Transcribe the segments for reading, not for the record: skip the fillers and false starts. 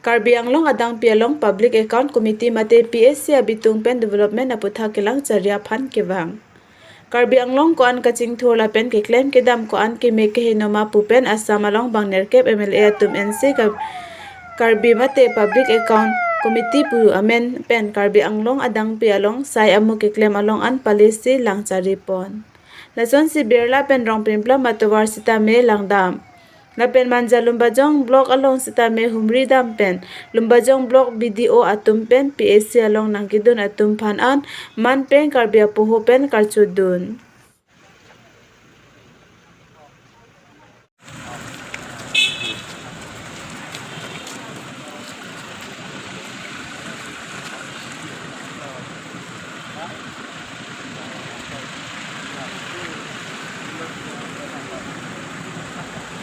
Karbi Anglong adang pi along Public Account Committee mate PAC abitung pen development aputha kelang charia phan kewang. Karbi Anglong ko an kaching thur la pen ke claim ke dam ko an ke me ke hinoma pupen Assam along bangner kep MLA atum NC Karbi mate Public Account Committee pu amen pen Karbi Anglong adang pi along sai amu ke claim along an policy lang chari pon. Lason si Birla pen rong pimpla matowar sita me langdam. Lapen manja Lumbajong block along sita me humri dam pen Lumbajong block BDO atum pen PAC along nangkidun atum phan an man pen Karbi apuhu pen karchudun.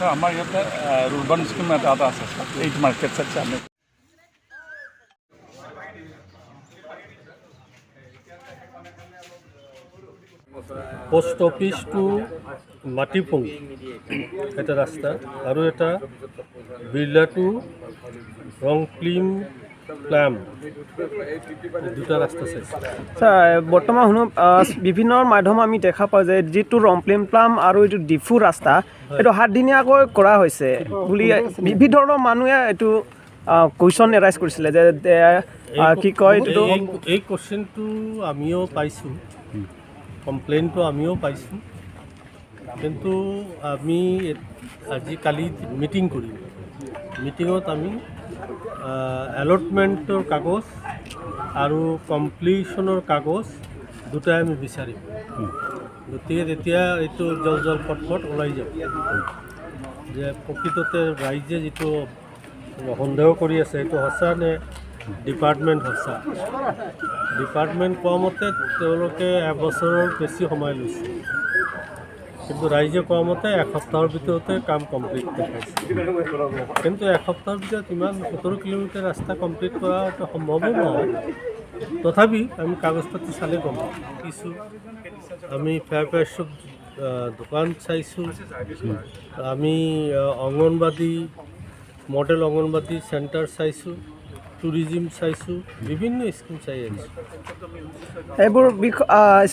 আমাৰ ইয়াতে Rurban scheme এটা এটা আছে, eight market চাইছে আমি। Post office two মাটিপুং এটা ৰাস্তা আৰু এটা বিৰলা টু ৰংপ্লিম প্লাম, দুটা ৰাস্তা চাইছোঁ। ছাৰ, বৰ্তমান শুনো বিভিন্ন মাধ্যম আমি দেখা পাওঁ যে যিটো ৰংপ্লিম প্লাম আৰু এইটো ডিফু ৰাস্তা, এইটো সাতদিনীয়াকৈ কৰা হৈছে বুলি বিভিন্ন ধৰণৰ মানুহে এইটো কুৱেশ্যন এৰাইজ কৰিছিলে যে কি কয় এইটোতো। এই কুৱেশ্যনটো আমিও পাইছোঁ, কমপ্লেইনটো আমিও পাইছোঁ, কিন্তু আমি আজি কালি মিটিং কৰিম। মিটিঙত আমি এলটমেণ্টৰ কাগজ আৰু কমপ্লিশ্যনৰ কাগজ দুটাই আমি বিচাৰিম। গতিকে তেতিয়া এইটো জল জল পট ওলাই যাব যে প্ৰকৃততে ৰাইজে যিটো সন্দেহ কৰি আছে সেইটো সঁচা নে ডিপাৰ্টমেণ্ট সঁচা। ডিপাৰ্টমেণ্ট কোৱা মতে তেওঁলোকে এবছৰৰ বেছি সময় লৈছে, কিন্তু ৰাইজে কোৱা মতে এসপ্তাহৰ ভিতৰতে কাম কমপ্লিট দেখাইছে। কিন্তু এসপ্তাহৰ ভিতৰত ইমান 17 কিলোমিটাৰ ৰাস্তা কমপ্লিট কৰাটো সম্ভৱো নহয়। তথাপি আমি কাগজ পাতি চালে গম পাম। কিছু আমি ফেয়াৰ প্ৰাইচত দোকান চাইছোঁ, আমি অংগনবাদী মডেল অংগনবাদী চেণ্টাৰ চাইছোঁ, টুৰিজিম চাইছোঁ, বিভিন্ন স্কিম চাই আহিছোঁ। এইবোৰ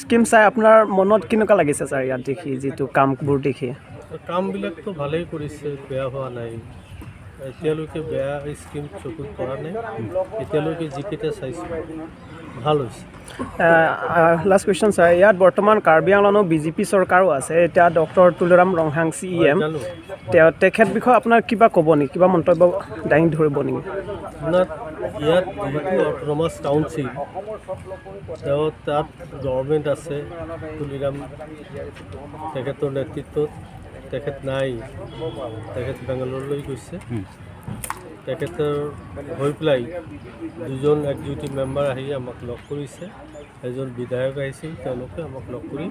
স্কিম চাই আপোনাৰ মনত কেনেকুৱা লাগিছে ছাৰ, ইয়াত দেখি যিটো কামবোৰ দেখি? কামবিলাকতো ভালেই কৰিছে, বেয়া হোৱা নাই। এতিয়ালৈকে বেয়া স্কিম চকুত পৰা নাই। এতিয়ালৈকে যিকেইটা চাইছোঁ ভাল হৈছে। লাষ্ট কুৱেশ্যন ছাৰ, ইয়াত বৰ্তমান কাৰ্বি আংলঙৰ বিজেপি চৰকাৰো আছে এতিয়া, ডক্টৰ তুলিৰাম ৰংহাং CEM, জানো। তেওঁ তেখেত বিষয়ে আপোনাৰ কিবা ক'ব নেকি, কিবা মন্তব্য দাঙি ধৰিব নেকি? আপোনাৰ ইয়াত যিহেতু অট'নমাছ কাউন্সিল, তেওঁ তাত গভৰ্ণমেণ্ট আছে তুলিৰাম তেখেতৰ নেতৃত্বত। তেখেত নাই, তেখেত বেংগালুৰুলৈ গৈছে। তেখেতৰ হৈ পেলাই দুজন এক্সিকিউটিভ মেম্বাৰ আহি আমাক লগ কৰিছে, এজন বিধায়ক আহিছিল, তেওঁলোকে আমাক লগ কৰি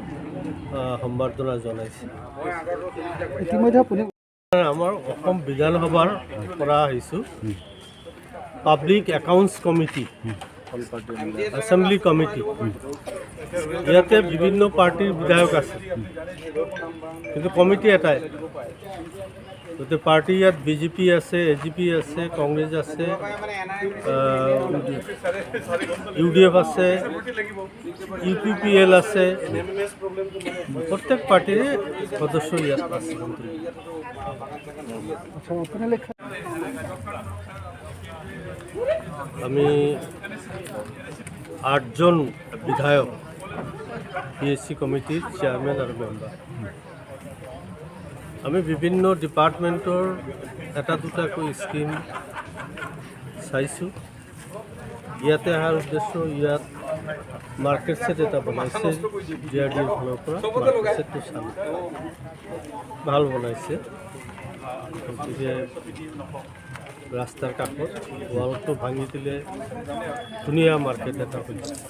সম্বৰ্ধনা জনাইছে। ইতিমধ্যে আপুনি আমাৰ অসম বিধানসভাৰ পৰা আহিছোঁ, Public Accounts Committee, Assembly Committee. ইয়াতে বিভিন্ন পাৰ্টীৰ বিধায়ক আছে, কিন্তু কমিটি এটাই। গতিকে পাৰ্টি ইয়াত বিজেপি আছে, এজিপি আছে, কংগ্ৰেছ আছে, ইউডিএফ আছে, ইউপিপিএল আছে, প্ৰত্যেক পাৰ্টীৰে সদস্য ইয়াত আছে। আমি 8জন বিধায়ক পিএচচি কমিটিৰ চেয়াৰমেন আৰু মেম্বাৰ। আমি বিভিন্ন ডিপাৰ্টমেণ্টৰ এটা দুটাকৈ স্কিম চাইছোঁ। ইয়াতে অহাৰ উদ্দেশ্য, ইয়াত মাৰ্কেট ছেট এটা বনাইছে ডিআৰডিএৰ ফালৰ পৰা, মাৰ্কেট ছেটটো চালোঁ, ভাল বনাইছে। গতিকে ৰাস্তাৰ কাষত ৱালটো ভাঙি দিলে ধুনীয়া মাৰ্কেট এটা হৈ যাব।